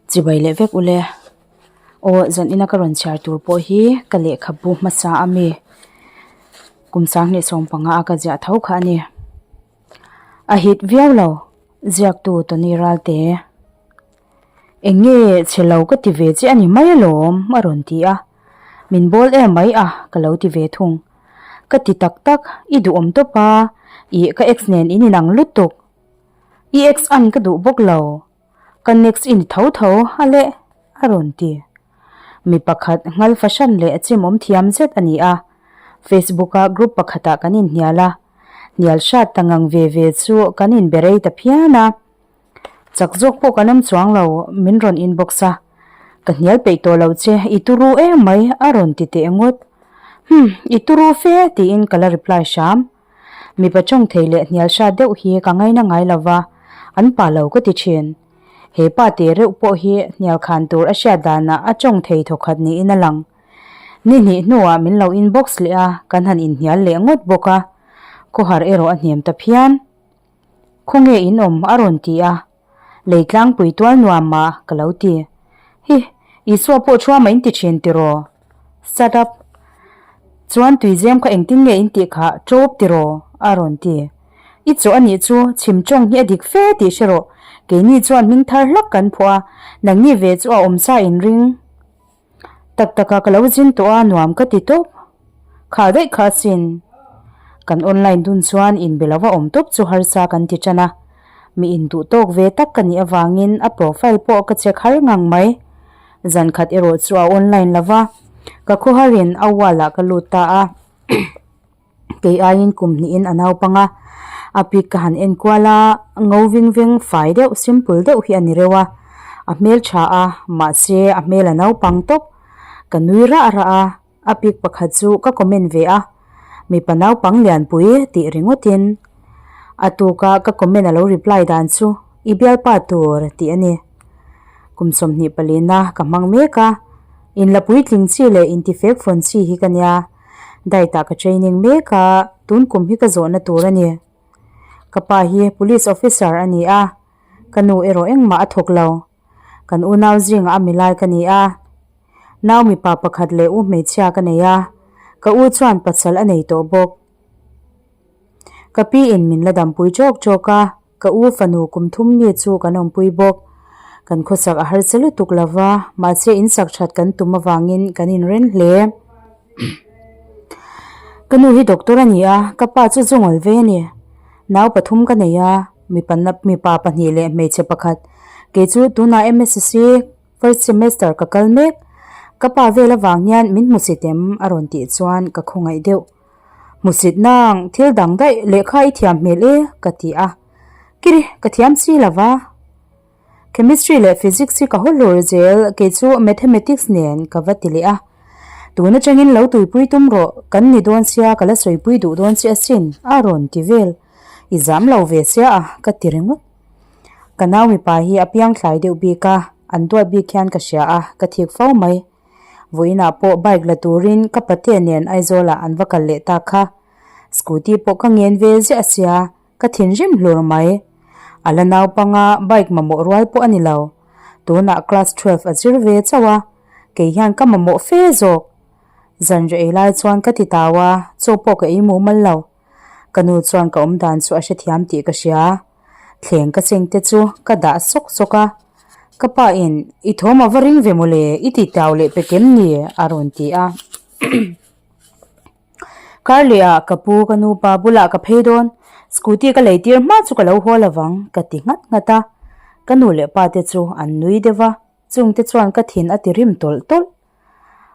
Chibai leh vek ule. Aw zan ina ka rawn chhiar tur pawh hi ka lehkhabu hmasa a mi kum sanghnih sawmpanga a ka ziah tho kha a ni. A hit viau lo ziaktu Tony Ralte. Eng nge chhe lo ka ti ve che a ni mai alawm a rawn ti a. Min bawl em mai a ka lo ti ve thung. Ka ti tak tak i duhawm tawp a ih ka ex nen in inang lutuk. I ex an ka duh bawk lo. Ka next i ni tho tho a leh a rawn ti. Mi pakhat nghal fahran leh chimawm thiam zet a ni a. Facebook a group pakhatah kan inhnial a. Hnial hrat ta ngang ve ve chu kan inbe rei ta phian a. Chak zawk pawh kan awm chuang lo, min rawn inbox a. Ka hnial peih tawh lo che, i turu em mai a rawn ti teh ngawt. Humm, i turu fe tiin ka la reply hram. Mipa tawng thei leh hnial hrat deuh hi ka ngaina ngai lo va, an pa lo ka ti thin. He pa te reuh pawh hi hnial khan tur a hriat danah a tawng thei thawkhat niin a lang. Ni hnih hnuah min lo inbox leh a, kan han inhnial leh ngawt bawk a. Khawhar erawh a hniam ta phian. Khawnge in awm a rawn ti a, lei tlangpui tual nuam mah ka lo ti. Hi, Isua pawh thuama in ti thin tiraw? Shut up. Chuan tuizem kha engtin nge in tih kha ṭawp tiraw? a rawn ti. I chaw a nih chu chhim ṭawng hi a dik fe tih hre rawh. Keini chuan hming thar hlak kan phuah a, nangni ve chu a awmsa in ring. Tak taka ka lo zin tawh a nuam ka ti tawp. Kha daih kha asin. Kan online dun chuan inbe lova awm tawp chu harsa kan ti tan a. Mi induh tawk ve tak ka nih avangin a profile pawh ka check har ngang mai. Zan khat erawh chu a online lova, ka khawharin a wall ah ka lut ta a. Kei aiin kum hnihin a naupang a, a pic ka han en kual a, ngo ving veng fai deuh simple deuh hi a ni reuh a, a hmel tha a, mahse a hmel a naupang tawp. Ka nui rah rah a, a pic pakhat chu ka comment ve a, mipa naupang lianpui tih ringawtin a tuka ka comment a lo reply dan chu i bialpa tur tih a ni. Kum 24 palina ka hmang mek a, inla puitling chi leh intifek fawn chi hi ka nia. Diet ah ka training mek a, tun kum hi ka zawhna tur a ni. Ka pa hi police officer a ni a, ka nu erawh engmah a thawk lo. Kan unau zingah a milai ka ni a, nau mipa pakhat leh u hmeichhia ka nei a, ka u chuan pasal a nei tawh bawk. Ka pi in min la dampui chawk chawk a, Ka u fanu kum thum mi chu kan awmpui bawk. Kan khawsak a harsa lutuk lo va, mahse in sak that kan tum avangin kan inren hle. Ka nu hi doctor a ni a, ka pa chu zungawl ve a ni. Nau pathum ka nei a, mipa mipa pahnih leh hmeichhe pakhat. Kei chu tunah MSc first semester ka kal mek. Ka pa vel avang hian min hmusit em a rawn tih chuan ka khawngaih deuh. Hmusit nang, thil dang daih lehkha i thiam hmel e, ka ti a. Kiri, ka thiam si lo va. Chemistry leh Physics hi ka haw hlur zel, kei chu Mathematics nen ka va ti leh a. Tun atangin lo tuipui tum rawh, kan ni dawn sia ka la sawipui duh dawn che asin, a rawn ti vel. I zam lo ve sia a, ka ti ringawt. Ka nau mipa hi a piang thlai deuh bik a, an duat bik hian ka hria a, ka thik fo mai. Vawiinah pawh bike la turin ka pate nen Aizawlah an va kal leh ta kha. Scooty pawh ka ngen ve ziah sia, ka thinrim hlur mai. A la naupanga bike mamawh rual pawh a ni lo. Tunah class 12 a zir ve chauh a, kei hian ka mamawh fe zawk. Zanriah ei lai chuan ka ti tau a, chaw pawh ka ei mumal lo. Ka nu chuan ka awmdan chu a hrethiam tih ka hria. Thleng ka cheng te chu ka dah sawk sawk a, ka pa in i thawm a va ring ve mawle i ti tau leh pe kem ni a rawn ti a. Kar leh ah ka pu ka nu pa bulah ka phei dawn, scooty ka lei tir hma chu ka lo haw lovang ka ti nghat nghat a, ka nu leh pa te chu an nui deuh a, chung te chuan ka thin a ti rim tawlh tawlh.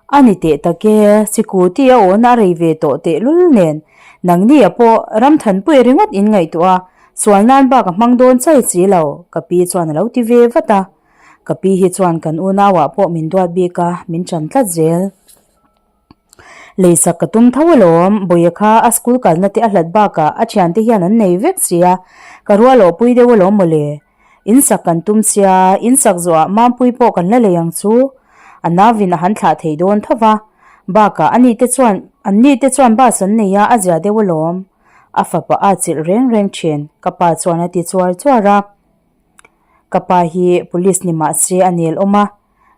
A ni teh tak e, sikul tih a awhna a rei ve tawh tehlul nen, nangnia pawh Ramthanpuia ringawt in ngaihtuah a, sual nan bak a hmang dawn chai si lo, ka pi chuan a lo ti ve vat a. Ka pi hi chuan kan unauah pawh min duat bik a, min ṭan tlat zel. Leisak ka tum tho alawm, Bawia kha a school kalna te a hlat bakah a thiante hian an nei vek sia, ka rual awhpui deuh alawm mawle. In sak kan tum sia, in sak zawhah Mampui pawh kan la lei ang chu. A nauvin a han thlah thei dawn tho va. Bakah ani te chuan, an ni te chuan bus an nei a, a zia deuh alawm. A fapa a chilh reng reng thin, ka pa chuan a ti chuar chuar a. Ka pa hi police ni mah se a nel awm a,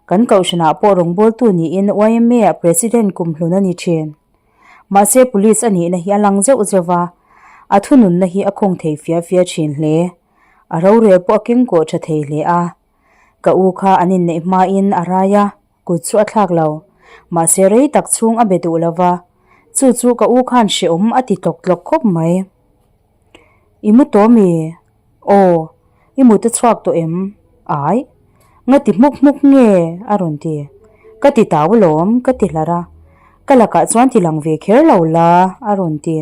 kan kohhranah pawh rawngbawltu niin YMA ah president kumhlun a ni thin. Mahse police a nihna hi a lang zeuh zeuh va, a thununna hi a khawng thei fia fia thin hle. A rorel pawh a keng kawh tha thei hle a. Ka u kha an inneih hmain a rai a, kut chu a thlak lo. Mahse rei tak chhung a be duh lo va, chu chu ka u khan hrehawm a ti tlawk tlawk khawp mai. I mu tawh mi? Aw, i mut a chhuak tawh em? Ai, nga ti hmuk hmuk nge? a rawn ti. Ka ti tau alawm, ka ti hlar a. Ka lakah chuan ti lang ve kher lo la, a rawn ti.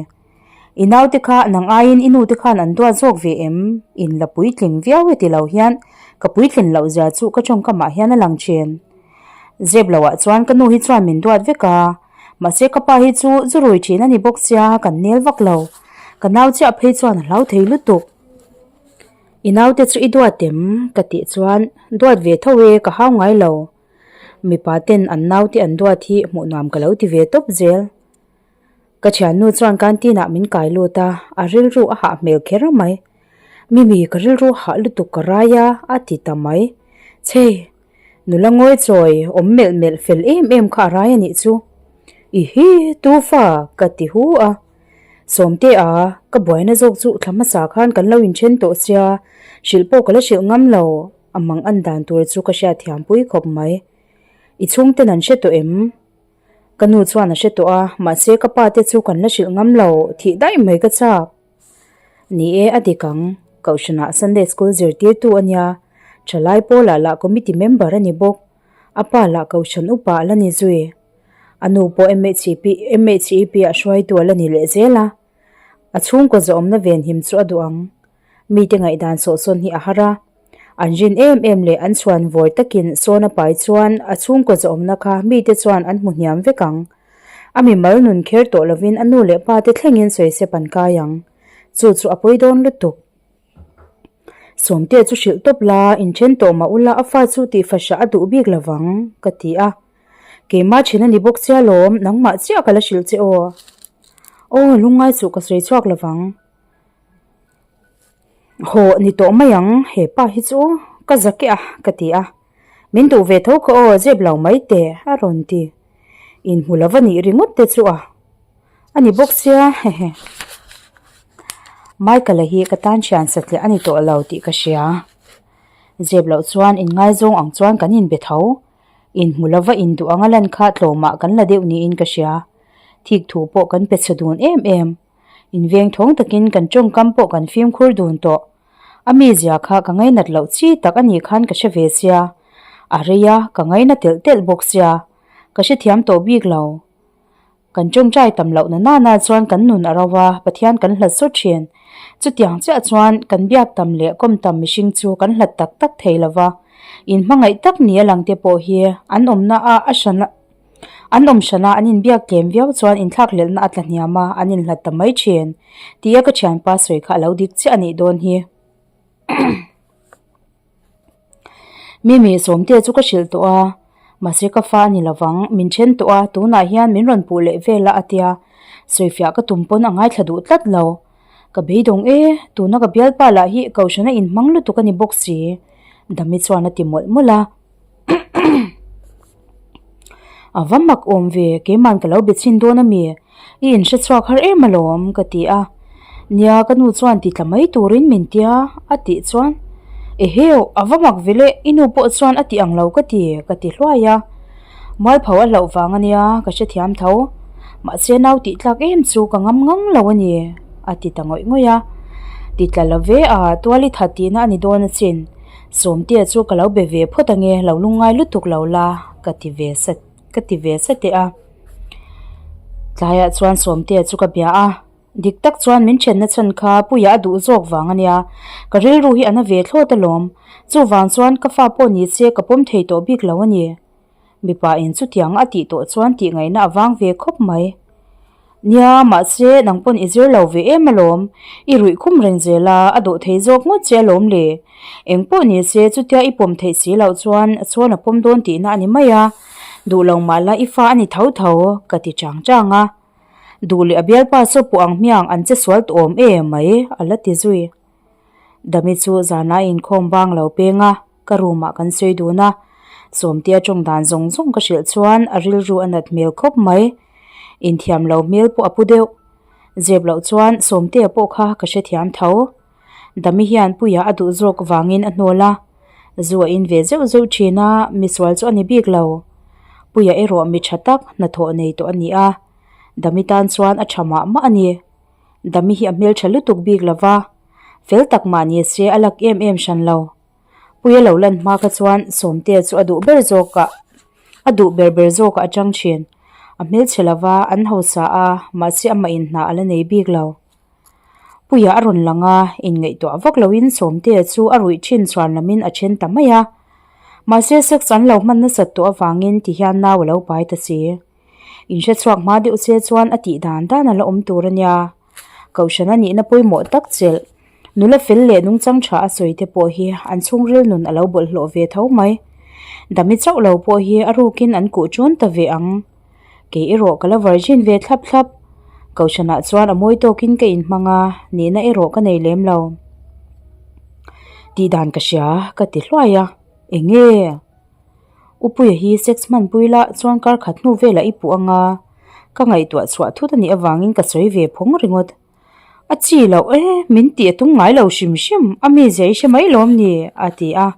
I naute kha nang aiin i nute khan an duat zawk ve em? In la puitling viau e ti lo hian ka puitlin loh zia chu ka tawngkamah hian a lang thin. Zep loah chuan ka nu hi chuan min duat vek a, mahse ka pa hi chu zu rui thin a ni bawk sia kan nel vak lo. Ka nau chiah phei chuan a hlau thei lutuk. I naute chu i duat em? Ka tih chuan duat ve tho e ka hau ngai lo. Mipa ten an naute an duat hi hmuh nuam ka lo ti ve tawp zel. Ka thiannu chuan canteen ah min kai lut a, a rilru a hah hmel kher mai. Mimi ka rilru hah lutuk ka rai a, a ti ta mai. Chhei, nula ngawi chawi awm melh melh fel em em kha a rai a nih chu. I hi, tu fa? ka ti hu a. Sawmte a, ka buaina zawk chu thla hmasa khan kan lo inthen tawh sia, hrilh pawh ka la hrilh ngam lo, a mang an dan tur chu ka hriatthiampui khawp mai. I chhungten an hre tawh em? Ka nu chuan a hre tawh a, mahse ka pa te chu kan la hrilh ngam lo, thih daih mai ka chak. Ni e, a dik ang, Kohhranah Sunday School zirtirtu a nia, thalai pawlah lah committee member a ni bawk, a pa lah Kohhran upa a la ni zui. A nu pawh MHEP MHEP ah hruaitu a la ni leh zel a, a chhungkaw zawhawmna venhim chu a duh ang. Mite ngaihdan sawhsawn hi a har a, An rin em em leh an chhuan vawi takin sawn a pai chuan a chhungkaw zawhawmna kha mite chuan an hmu hniam vek ang. A mimal nun kher tawh lovin a nu leh pa te thlengin sawi sep an kai ang. Chu chu a pawi dawn lutuk. Sawmte chu hrilh tawp la, inthen tawh mah ula a fa chu tih fahrah a duh bik lovang, ka ti a. Keimah then a ni bawk sia lawm, nangmah chiah ka la hrilh che aw. Aw, lungngai chuh ka sawi chhuak lovang. Haw ni tawh mai ang, he pa hi chu ka za keh a ka ti a, min duh ve tho kha aw zep lo mai teh a rawn ti, inhmu lova nih ringawt te chu a a ni bawk sia hehe. Michael-a hi ka tan thian satliah a ni tawh lo tih ka hria, zep loh chuan inngaizawng ang chuan kan inbe tho, inhmu lova induh anga lan kha tlawmah kan la deuh niin ka hria, thik thu pawh kan pe chhe dun em em. Inveng thawng takin kan tawngkam pawh kan fimkhur dun tawh. A mizia kha ka ngainat loh chi tak a nih khan ka hre ve sia. A rei a, ka ngaina telh telh bawk sia. Ka hrethiam tawh bik lo. Kan tawngtai tam loh na nana chuan kan nun a ro a, Pathian kan hlat sawt thin. Chutiang chiah chuan kan biak tam leh kawm tam mihring chu kan hlat tak tak thei lo va. Inhmangaih tak ni a lang te pawh hi an awmna a a hran a. An awm hran a, an inbiak tlem viau chuan inthlakhlelhna a tla hniam a, an inhlat ta mai thin. Tia ka thianpa sawi kha a lo dik chiah a nih dawn hi. Mimi Sawmtea chu ka hrilh tawh a, mahse ka fa a ni lovang, min then tawh a, tunah hian min rawn puh leh vel a a tia, sawifiah ka tum pawn a ngaithla duh tlat lo. Ka beidawng e, tuna ka bialpa lah hi Kohhrana inhmang lutuk a ni bawk si, Dami chuan a ti mawlh mawlh a. A va mak awm ve, keiman ka lo be chhin dawn a mi? I inhre chhuak har em alawm ka ti a. Nia ka nu chuan ti tla mai turin min tia a tih chuan Eheu, a va mak ve le, i nu pawh chuan a ti ang lo ka ti ka ti hluai a. Mualpho a hlauh vang a nia, ka hrethiam tho. Mahse nau tih tlak em chu ka ngam ngang lo a ni a ti ta ngawih ngawih a. Ti tla lo ve a, tual i that tihna a ni dawn achin. Sawmtea chu ka lo be ve phawt ange, lo lungngai lutuk lo la, ka ti ve sat ka ti ve sate a. Tlaiah chuan Sawmtea chu ka bia a, dik tak chuan min thenna chhan kha Puia a duh zawk vang ania, ka rilru hi a na ve thlawt alawm, chuvang chuan ka fa pawh ni che ka pawm thei tawh bik lo a ni. Mipa in chutiang a tih tawh chuan tih ngaihna a vang ve khawp mai. Nia, mahse nang pawn i zir lo ve em alawm, i ruih khum reng zel a, a dawh thei zawk ngawt che alawm le. Eng pawh ni se chutia i pawm theih si loh chuan chuan a pawm dawn tihna a ni mai a, duh lo mah la i fa a ni tho tho, ka ti chang chang a. Duh leh a bialpa saw puh ang hmiang an che sual tawh awm em mai, a la ti zui. Dami chu zanah a inkhawm bang lo peng a, ka room ah kan sawi dun a. Sawmtea tawng dan zawng zawng ka hrilh chuan a rilru a nat hmel khawp mai. Inthiam lo hmel pawh a pu deuh. Zep loh chuan Sawmtea pawh kha ka hrethiam tho. Dami hian Puia a duh zawk vangin a hnawl a, zu a in ve zeuh zeuh thin a, misual chu a ni bik lo. Puia erawh mi tha tak hnathawh nei tawh a ni a, Dami tan chuan a tha mah mah a ni. Dami hi a hmeltha lutuk bik lo va, fel tak mah ni se a lak em em hran lo. Puia lo lan hma kha chuan Sawmtea chu a duh ber zawkah a duh ber ber zawkah a tang thin. A hmelchhe lo va, an hausa a, mahse amah in hna a la nei bik lo. Puia a rawn lang a, inngaihtuah vak loin Sawmtea chu a ruih thin chhuan lamin a then ta mai a. Mahse sex an lo hman nasat tawh avangin tihian nau a lo pai ta si. Inhrechhuak hma deuh che chuan a tih dan dan a la awm tur a nia. Kohhran a nihna pawimawh tak chelh. Nula fel leh nungchang tha a sawi te pawh hi an chhungril nun a lo bawlhhlawh ve tho mai. Dami chauh lo pawh hi a rukin an kuh ṭun ta ve ang. Kei erawh ka la virgin ve thlap thlap. Kohhranah chuan a mawi tawkin ka inhmang a, nihna erawh ka nei lem lo. Tih dan ka hria, ka ti hluai a. Enge? Upuia hi sex hmanpui la chuan kar khat hnu velah i puh anga ka ngaihtuah chhuah thut a nih avangin ka sawi ve phawng ringawt. A chi loh e, min tih a tum ngai lo hrim hrim, a mi zia i hre mai lawm ni? a ti a.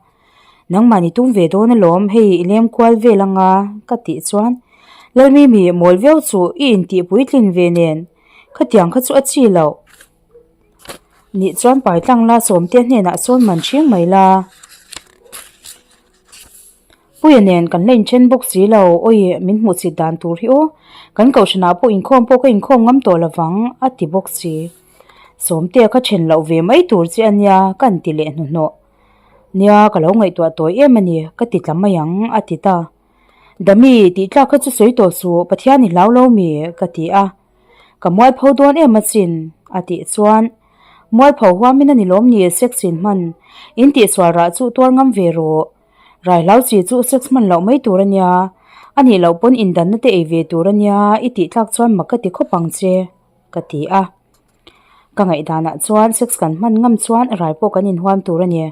Nangmah ni tum ve dawn alawm, hei i lem kual vel anga ka tih chuan Lalmimi mawl viau chu i intih puitlin ve nen, khatiang kha chu a chi loh. Nih chuan pai tlang la sawmte hnenah sawn man ṭhing mai la. Puia nen kan la inthen bawk si lo, awi min hmuh chhit dan tur hi aw, kan kohhranah pawh inkhawm pawh ka inkhawm ngam tawh lovang a ti bawk si. Sawmtea kha then loh ve mai tur che a nia ka han ti leh hnuhnawh. Nia ka lo ngaihtuah tawi em a ni, ka ti tla mai ang a ti ta. Dami tih tlak kha chu sawi tawh suh, Pathian i hlau lo mi? ka ti a. Ka mualpho dawn em asin, a tih chuan Mualpho huamin a ni lawm ni sex in hman, in tihsual rah chu tuar ngam ve rawh. Rai hlau chi chu sex hman loh mai tur a nia, a nih loh pawn indanna te ei ve tur a nia i tih tlak chuan mak ka ti khawp ang che, ka ti a. Ka ngaihdanah chuan sex kan hman ngam chuan rai pawh kan inhuam tur a ni.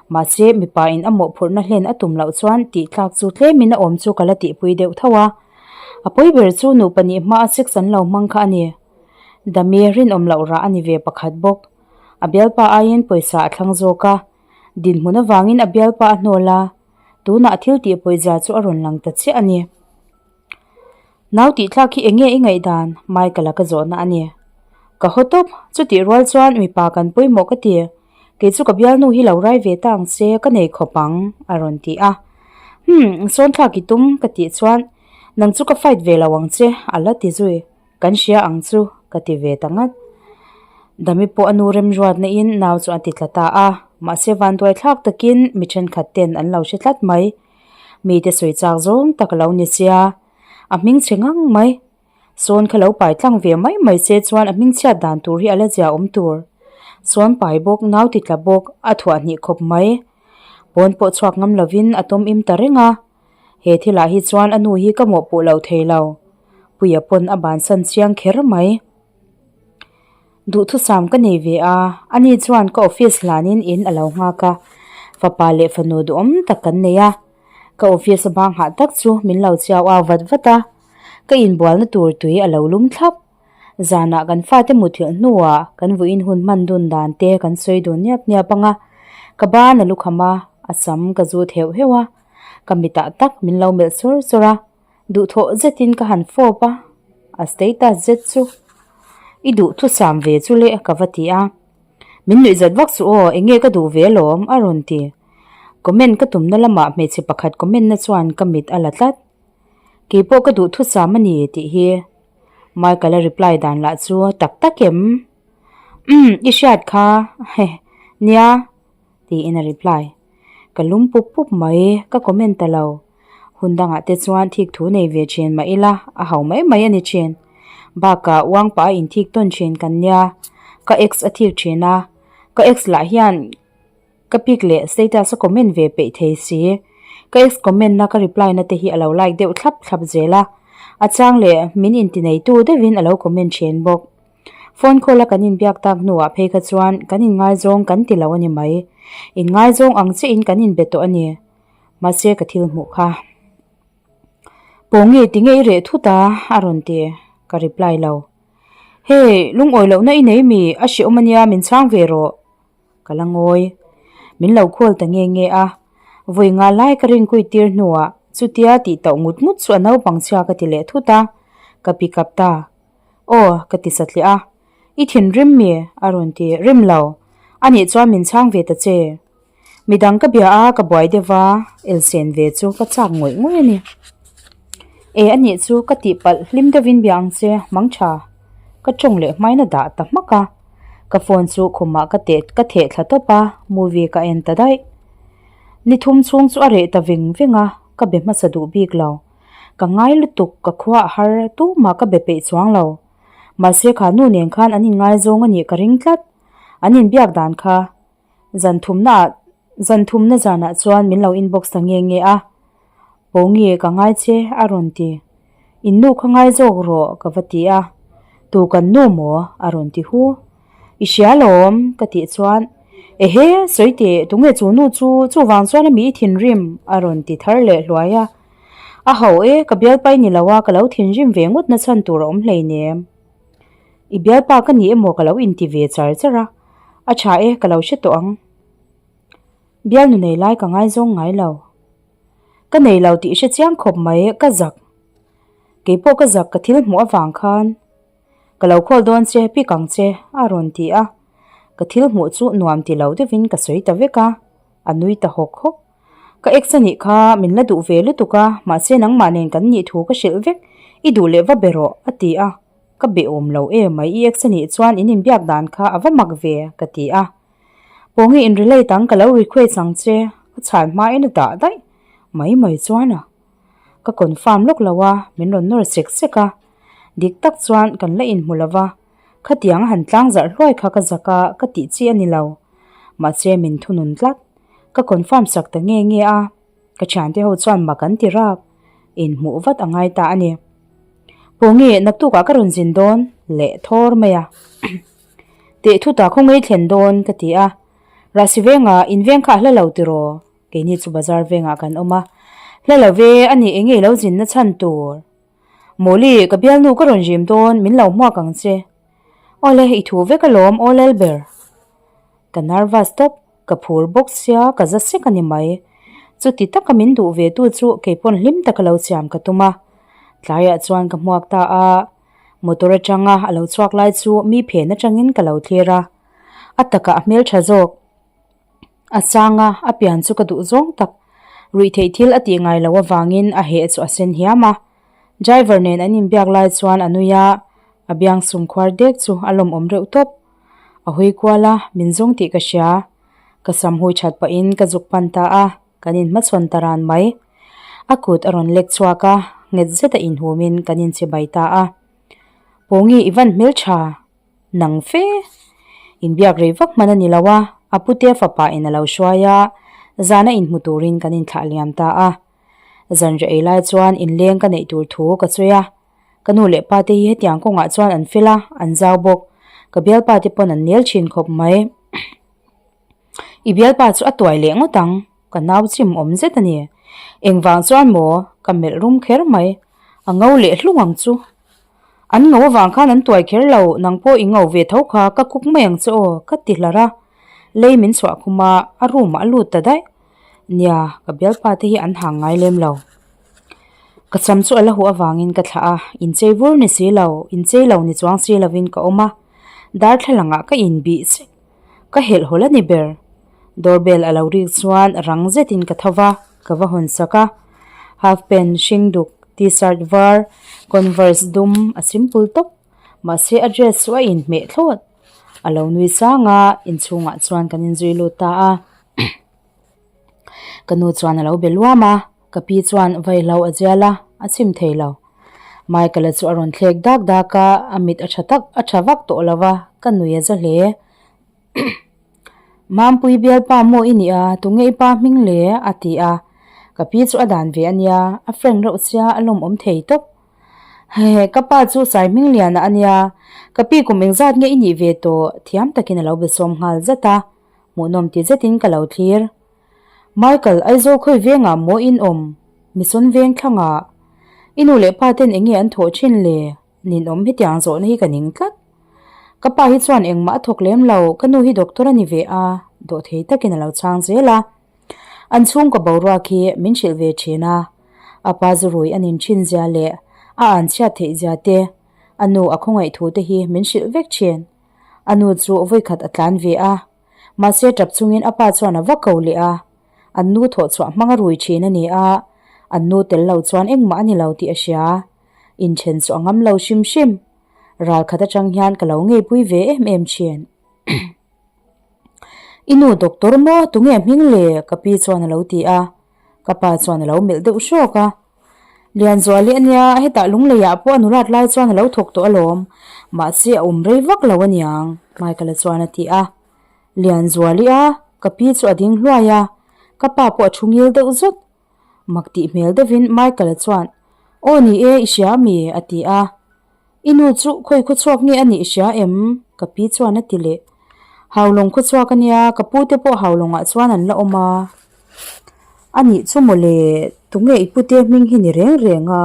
Mahse, mipa in a mawhphurhna hlen a tum loh chuan tih tlak chu tlemin a awm chu ka la tihpui deuh tho a. A pawi ber chu nupa nih hmaa sex an lo hmang kha a ni. Dami rinawm loh rah a ni ve pakhat bawk. A bialpa aiin pawisa a thlang zawk a. Dinhmun avangin a bialpa a hnawl a, tunah a thil tih pawizia chu a rawn lang ta chiah a ni. Nau tih thlak hi enge i ngaihdan? Michael-a ka zawhna a ni. Ka haw tawp, chutih rual chuan mipa kan pawimawh ka ti. Kei chu ka bialnu hi lo rai ve ta ang che, ka nei khawp ang, a rawn ti a. Hmm, sawn thlak i tum ka tih chuan nang chu ka fight ve lo ang che, a la ti zui. Kan hria ang chu, ka ti ve ta ngat. Dami pawh a nu remruatna in nau chu a ti tla ta a, mahse vanduai thlak takin mi thenkhat ten an lo hre tlat mai. Mite sawi chak zawng tak a lo ni sia, a hming chhe ngang mai. Sawn kha lo pai tlang ve mai mai che chuan a hming chhiat dan tur hi a la zia awm tur. Sawn pai bawk, nau ti tla bawk, a thuah hnih khawp mai. Pawn pawh chhuak ngam lovin a tawm im ta reng a. He thilah hi chuan a nu hi ka mawhpuh lo thei lo. Puia pawn a bansan chiang kher mai. Duhthusam ka nei ve a, ani chuan ka office hlanin in a lo nghak a, fapa leh fanu duhawm tak kan nei a. Ka office a bang hah tak chu min lo chiau au vat vat a, ka inbualna tur tui a lo lum thlap. Zanah kan fate muthilh hnuah kan vuiin hun hman dun dan te kan sawi dun niap niap ang a, ka ban a lukham a, a sam ka zut heuh heuh a, ka mitah tak min lo melh sawr sawr a. Duhthawh zetin ka han fawp a, a status zet chu i duhthusam ve chu le ka va ti a. Min nuih zat vak suh aw, eng nge ka duh ve alawm a rawn ti. Comment ka tumna lamah hmeichhe pakhat comment na chuan ka mit a la tlat. Keipawh ka duhthusam a ni tih hi Michael a reply dan lah chu tak tak em? Umm i hriat kha heh nia. Tiin a reply. Ka lum pup pup mai, ka comment ta lo. Hun dangah te chuan thik thu nei ve thin mah ila, a ho mai mai a ni thin. Bakah uang pah a inthik tawn thin kan nia, ka ex a thik thin a, ka ex lah hian ka pic leh status a comment ve peih thei si. Ka ex comment na ka reply na te hi a lo like deuh thlap thlap zel a, a chang leh min intineitu deuhin a lo comment thin bawk. Phone call a kan inbiak tak hnuah phei kha chuan kan inngaizawng kan ti lo a ni mai. Inngaizawng ang chiahin kan inbe tawh a ni. Mahse ka thil hmuh kha. Pawngi tinge i reh thut a? a rawn ti. Ka reply lo. Hey, lungawi lohna i nei mi? A hrehawm a nia min chhang ve rawh. Ka la ngawi. Min lo call ta nge nge a. Vawi nga lai ka rinkuit tir hnuah chutia tih tauh ngut ngut chu a naupang chhia ka ti leh thut a. Ka pick up ta. Aw, ka ti satliah a. I thinrim mi? a rawn ti. Rim lo. Anih chuan min chhang ve ta che. Midang ka bia a, ka buai deuh va, elsen ve chu ka chak ngawih ngawih a ni. E anih chu ka tihpalh hlim deuhin bia ang che, mang tha. Ka tawng leh hmain a dah ta hmak a. Ka phone chu khumah ka teh ka theh thla tawp a, movie ka en ta daih. Ni thum chhung chu a reh ta veng veng a, ka be hmasa duh bik lo. Ka ngai lutuk, ka khua a har, tumah ka be peih chuang lo. Mahse kha nu nen khan an inngaizawng a nih ka ring tlat. An inbiak dan kha Zan thumna ah zan thumna zanah chuan min lo inbox ta nge nge a, Pawngi ka ngai che a rawn ti. In nu kha ngai zawk rawh ka va ti a, Tu kan nu maw? a rawn ti hu. I hria lawm ka tih chuan Ehe sawi teh tunge chu nu chu chuvang chuan ami i thinrim a rawn ti thar leh hluai a. A ho e ka bialpa i ni lo a ka lo thinrim ve ngawt na chhan tur a awm hleinem. I bialpa ka ni emaw ka lo inti ve char char a, a tha e ka lo hre tawh ang. Bialnu nei lai ka ngaizawng ngai lo. Ka nei lo tih hre chiang khawp mai ka zak. Keipawh ka zak ka thil hmuh avang khan ka lo call dawn che pick ang che a rawn ti a, ka thil hmuh chu nuam ti lo deuhin ka sawi ta vek a, a nui ta hawk hawk. Ka ex a nih kha min la duh ve lutuk a, mahse nangmah nen kan nih thu ka hrilh vek, i duh leh va be rawh a ti a, ka be awm lo em mai i ex a nih chuan in inbiak dan kha a va mak ve ka ti a. Pawngi in relate ang ka lo request ang che ka chhan hma in a dah daih mai mai chuan a. Ka confirm lawk lo a, min rawn nawr sek sek a, dik tak chuan kan la inhmu lo va, khatiang a han tlang zarh hluai kha ka zak a ka tih chi a ni lo, mahse min thunun tlat. Ka confirm sak ta nge nge a, ka thiante ho chuan mak an ti rap, inhmuh vat a ngai ta a ni. Pawngi, naktukah ka rawn zin dawn leh thawr mai a. Teh thutah khawngaih thlen dawn ka ti a, Rahsi vengah in veng kha a hla lo tiraw? Keini chu bazar vengah kan awm a, hla lo ve a ni enge i lo zin na chhan tur? Mawli, ka bialnu ka rawn zim dawn, min lo hmuak ang che. Awle, i thu vek alawm, aw Lalber. Ka nervous tawp, ka phur bawk sia, ka za sek a ni mai. Chuti taka min duh ve tu chu keipawn hlim taka lo siam ka tum a. Tlaiah chuan ka hmuak ta a, motor atanga a lo chhuak lai chu mi phen atangin ka lo thlir a. A takah a hmeltha zawk. A chang a, a pian chu ka duh zawng tak. Ruihtheih thil a tih ngai loh avangin a heh chu a sen hiam a. Driver nen an inbiak lai chuan a nui a, a biang sum khuar dek chu a lawmawm reuh tawp. A hui kual a, min zawng tih ka hria. Ka sam hui that pahin ka zuk pan ta a, kan inhmachhawn ta ran mai. A kut a rawn lek chhuak a, nghet zeta inhumin kan inchibai ta a. Pawngi i van hmeltha nang fe. Inbiak rei vak hman a ni lo a, a putea fapa in a lo hruai a, zana inhmu turin kan inthlah liam ta a. Zanriah ei lai chuan inleng ka neih tur thu ka sawi a, Ka nu leh pa te hi hetiang kawngah chuan an fel a, an zau bawk. Ka bialpa te pawn an nel thin khawp mai. I bialpa chu a tuai leh ngawt ang, ka nau chim awm zet a ni. Engvang chuan maw ka melh rum kher mai, a ngo leh hlung ang chu. An ngo avang khan an tuai kher lo, nang pawh i ngo ve tho kha ka kuk mai ang che aw, ka ti hlar a. Lei min chhuah khum a, a room ah a lut ta daih. Nia, ka bialpa te hi an hang ngai lem lo. Ka cham chu a la huh avangin ka thlah a, inchei vur ni si lo, inchei lo ni chuang si lovin ka awm a, darthlalang ah ka inbih sek, ka helh hawl a ni ber. Doorbell a lo rik chuan rang zetin ka tho va, ka va hawn sak a, half pant hring duk, t-shirt var, converse dum a simple tawp, mahse a dress chu a inhmeh thlawt. A lo nui sang a, inchhungah chuan kan inzui lut ta a. Ka nu chuan a lo be luam a, ka pi chuan vaihlo a zial a, a chim thei lo. Michael-a chu a rawn thlek dak dak a, a mit a tha tak a tha vak tawh lo va, ka nui a za hle. Mampui bialpa maw i nih a, tunge i pa hming le? a ti a, ka pi chu a dan ve a nia, a friend reuh sia a lawmawm thei tawp. Hehe, ka pa chu Saihmingliana a nia, ka pi kum engzat nge i nih ve tawh? Thiam takin a lo be sawm nghal zat a, hmuhnawm ti zetin ka lo thlir. Michael, Aizawl khawi vengah maw in awm? Misawn veng thlangah. I nu leh pa ten enge an thawh thin le? Ninawm hetiang zawhna hi ka ning tlat. Ka pa hi chuan engmah a thawk lem lo, ka nu hi doctor a ni ve a, dawhthei takin a lo chhang zel a. An chhungkaw boruak hi min hrilh ve thin a, a pa zu rui a nin thin zia leh a an chhiat theih zia te, a nu a khawngaih thu te hi min hrilh vek thin. A nu chu vawikhat a tlan ve a, mahse tap chungin a pa chuan a va ko leh a, an nu thawhchhuah hmang a rui thin a ni a, an nu tel lo chuan engmah a ni lo tih a hria. Inthen chu a ngam lo hrim hrim. Ral khat atang hian ka lo ngeipui ve em em thin. I nu doctor maw tunge hming le? Ka pi chuan a lo ti a. Ka pa chuan a lo melh deuh hrawk a. Lianzuali a nia, hetah lungleiah pawh a nulat lai chuan a lo thawk tawh alawm. Mahse a awm rei vak lo aniang, Michael-a chuan a ti a. Lianzuali a, ka pi chu a ding hluai a. Ka pa pawh a thu ngil deuh zut. Mak tih hmel deuhin Michael-a chuan, Aw ni e, i hria ami? a ti a. I nu chu khawi khawchhuak nge a nih i hria em? ka pi chuan a ti leh. Haulawng khawchhuak a nia, ka pu te pawh haulawngah chuan an la awm a. A nih chu mawle, tunge i pute hming hi ni reng reng a?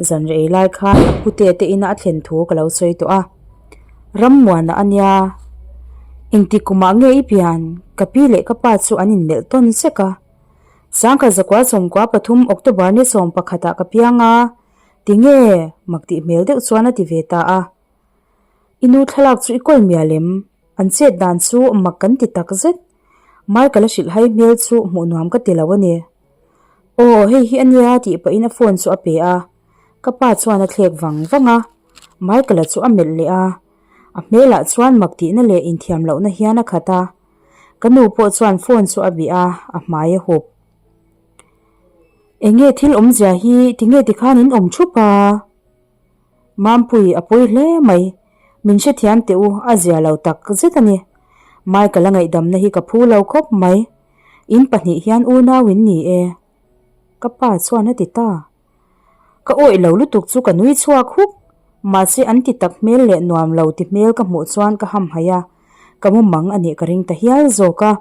Zan rei lai khan a pute te ina a thlen thu ka lo sawi tawh a. Rammuana a nia, engtik kumah nge i pian? Ka pi leh ka pa chu an inmelh tawn sek a. Sangkhat zakua sawmkua pathum October ni sawm pakhatah ka piang a, tinge? Mak tih hmel deuh chuan a ti ve ta a. I nu thlalak chu i kawi mial em? An chet dan chu mak kan ti tak zet. Michael a hrilh hai hmel chu hmuh nuam ka ti lo a ni. Aw, hei hi a nia tih pahin a phone chu a pe a. Ka pa chuan a thlek vang vang a. Michael-a chu a melh leh a. A hmelah chuan mak tihna leh inthiam lohna hian a khat a. Ka nu pawh chuan phone chu a bih a, a hmai a hup. Enge thil awmzia hi tinge tikhan in awm thup a? Mampui a pawi hle mai, min hrethiam teh u a zia lo tak zet a ni. Michael a ngaihdamna hi ka phu lo khawp mai. In pahnih hian unau in ni e. Ka pa chuan a ti ta. Ka awih lo lutuk chu ka nui chhuak huk. Mahse an ti tak hmel leh nuam lo ti hmel ka hmuh chuan ka hamhaih a, ka mu mang a nih ka ring ta hial zawk a.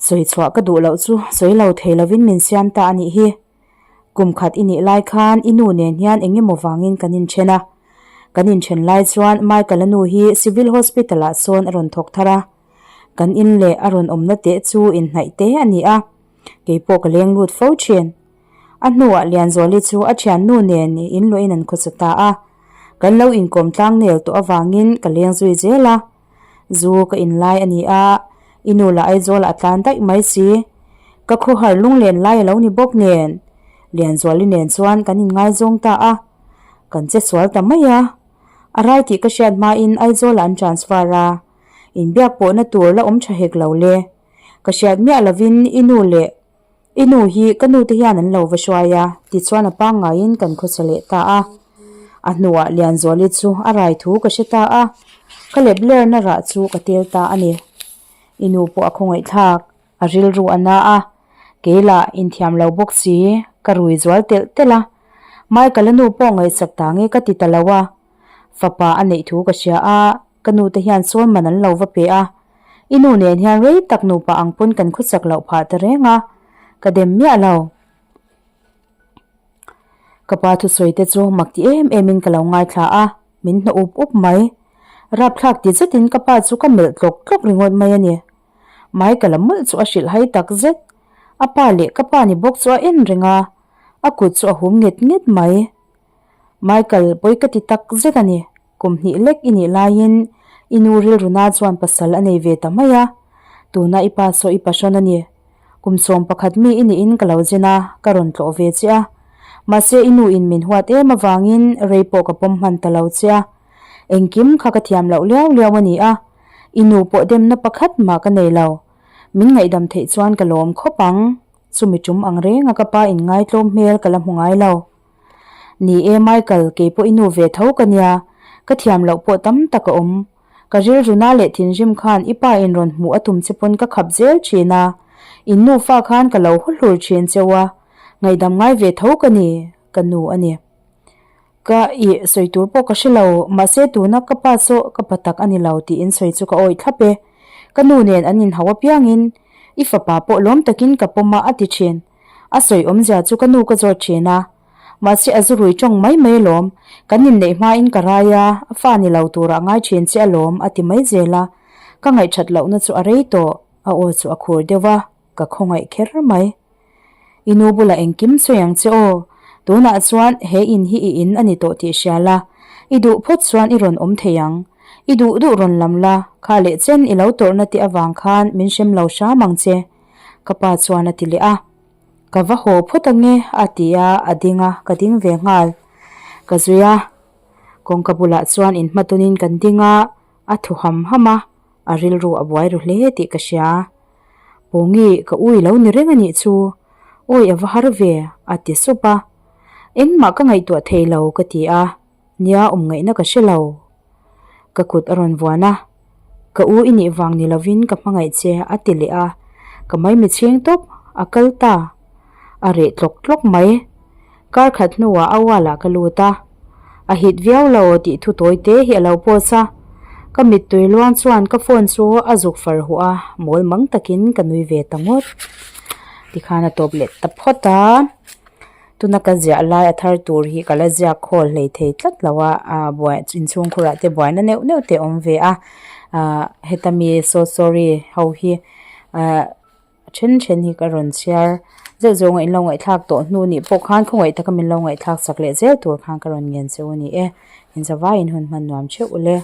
Sawi chhuah ka duh loh chu sawi lo thei lovin min siam ta a nih hi. Kum khat i nih lai khan i nu nen hian eng emaw vangin kan inthen a. Kan inthen lai chuan Michael-a nu hi Civil Hospital-ah sawn a rawn thawk thar a. Kan in leh a rawn awmna teh chu inhnaih te a ni a. Kei pawh ka leng lut fo thin. A hnuah Lianzuali chu a thiannu nen in luahin an khawsa ta a. Kan lo inkawm tlang nel tawh avangin ka leng zui zel a. Zu ka in lai a ni a, i nu lah Aizawlah a tlan daih mai si. Ka khawhar lunglen lai a lo ni bawk nen Lianzuali nen chuan kan inngaizawng ta a. Kan che sual ta mai a. A rai tih ka hriat hmain Aizawlah an transfer a. Inbiak pawhna tur la awm tha hek lo le. Ka hriat miah lovin i nu leh i nu hi ka nu te hian an lo va hruai a, tichuan a pangngaiin kan khawsa leh ta a. A hnuah Lianzuali chu a rai thu ka hre ta a, ka lep lerna rah chu ka tel ta a ni. I nu pawh a khawngaihthlak, a rilru a na a, kei lah inthiam lo bawk si, ka rui zual telh telh a. Michael-a nu pawh ngaihsak ta nge ka ti ta lo a, fapa a neih thu ka hria a, ka nu te hian sawn man an lo va pe a. I nu nen hian rei tak nupa ang pawn kan khawsak loh phah ta reng a, ka dem miah lo. Ka pa thusawi te chu mak ti em em in ka lo ngaithla a, min hnawh up up mai. Rapthlak ti zetin ka pa chu ka melh tlawk tlawk ringawt mai a ni. Michael-a mawlh chu a hrilh hai tak zet. A pa leh ka pa ni bawk chu a en reng a, a kut chu a hum nget nget mai. Michael, pawi ka ti tak zet a ni. Kum hnih lek i nih laiin i nu rilruna chuan pasal a nei ve ta mai a, tuna i pa saw i pahrawn a ni. Kum 11 mi i nihin ka lo zen a, ka rawn tlawh ve che a. Mahse i nu in min huat em avangin rei pawh ka pawm hman ta lo che a. Engkim kha ka thiam loh liau liau a ni a, i nu pawh demna pakhat mah ka nei lo. Min ngaihdam theih chuan ka lawm khawp ang. Chumi tum ang renga ka pa inngaitlawm hmel ka la hmu ngai lo. Ni e Michael, kei pawh i nu ve tho ka nia, ka thiam loh pawh tam tak a awm. Ka rilruna leh thinrim khan i pa in rawn hmuh a tum che pawn ka khap zel thin a, in nufa khan ka lo haw hlur thin cheu a, ngaihdam ngai ve tho ka ni, ka nu a ni. Ka ih sawi tur pawh ka hre lo, mahse tuna ka pa chu ka pa tak a ni lo tiin sawi chu ka awih thlap e. Ka nu nen an inhau apiangin i fapa pawh lawm takin ka pawm a a ti thin. A sawi awmzia chu ka nu ka zawt thin a, mahse a zu rui tawng mai mai alawm, kan inneih hmain ka rai a, a fa ni lo turah a ngai thin che alawm a ti mai zel a. Ka ngaihthat lohna chu a rei tawh, a aw chu a khur deuh a, ka khawngaih kher mai. I nu bulah engkim sawi ang che aw, tunah chuan he in hi i in a ni tawh tih hria la, i duh phawt chuan i rawn awm thei ang. I duh duh rawn lam la, kha leh chen i lo tawrhna te avang khan min hrem lo hram ang che, ka pa chuan a ti leh a. Ka va haw phawt ange a ti a, a ding a, ka ding ve nghal. Ka zui a, kawngka bulah chuan inhmatawnin kan ding a, a thu ham ham a, a rilru a buai ru hle tih ka hria. Pawngi ka ui lo ni reng a nih chu, awi a va har ve a ti sup a, engmah ka ngaihtuah thei lo ka ti a, nia awm ngaihna ka hre lo. Ka kut a rawn vuan a, ka u i nih vang ni lovin ka hmangaih che a ti leh a, ka maimi chhing tawp a kal ta, a reh tlawk tlawk mai. Kar khat hnuah a wall ah ka lut a, a hit viau lo tih thu tawi te hi a lo post a, ka mittui luang chuan ka phone chu a zuk far huh a, mawl mang takin ka nui ve ta ngawt. Tikhan a tawp leh ta phawt a, tuna ka ziah lai a thar tur hi ka la ziak khawl hlei thei tlat lo a, ah buai inchhungkhurah te buaina neuh neuh te a awm ve a, ah heta mi so sorry ho hi ah. A then then hi ka rawn chhiar zeuh zeuh ang a in lo ngaihthlak tawh hnu nih pawh khan khawngaih taka min lo ngaihthlak sak leh zel tur khan ka rawn ngen che u a ni e. Inzavaiin hun hman nuam theuh ule.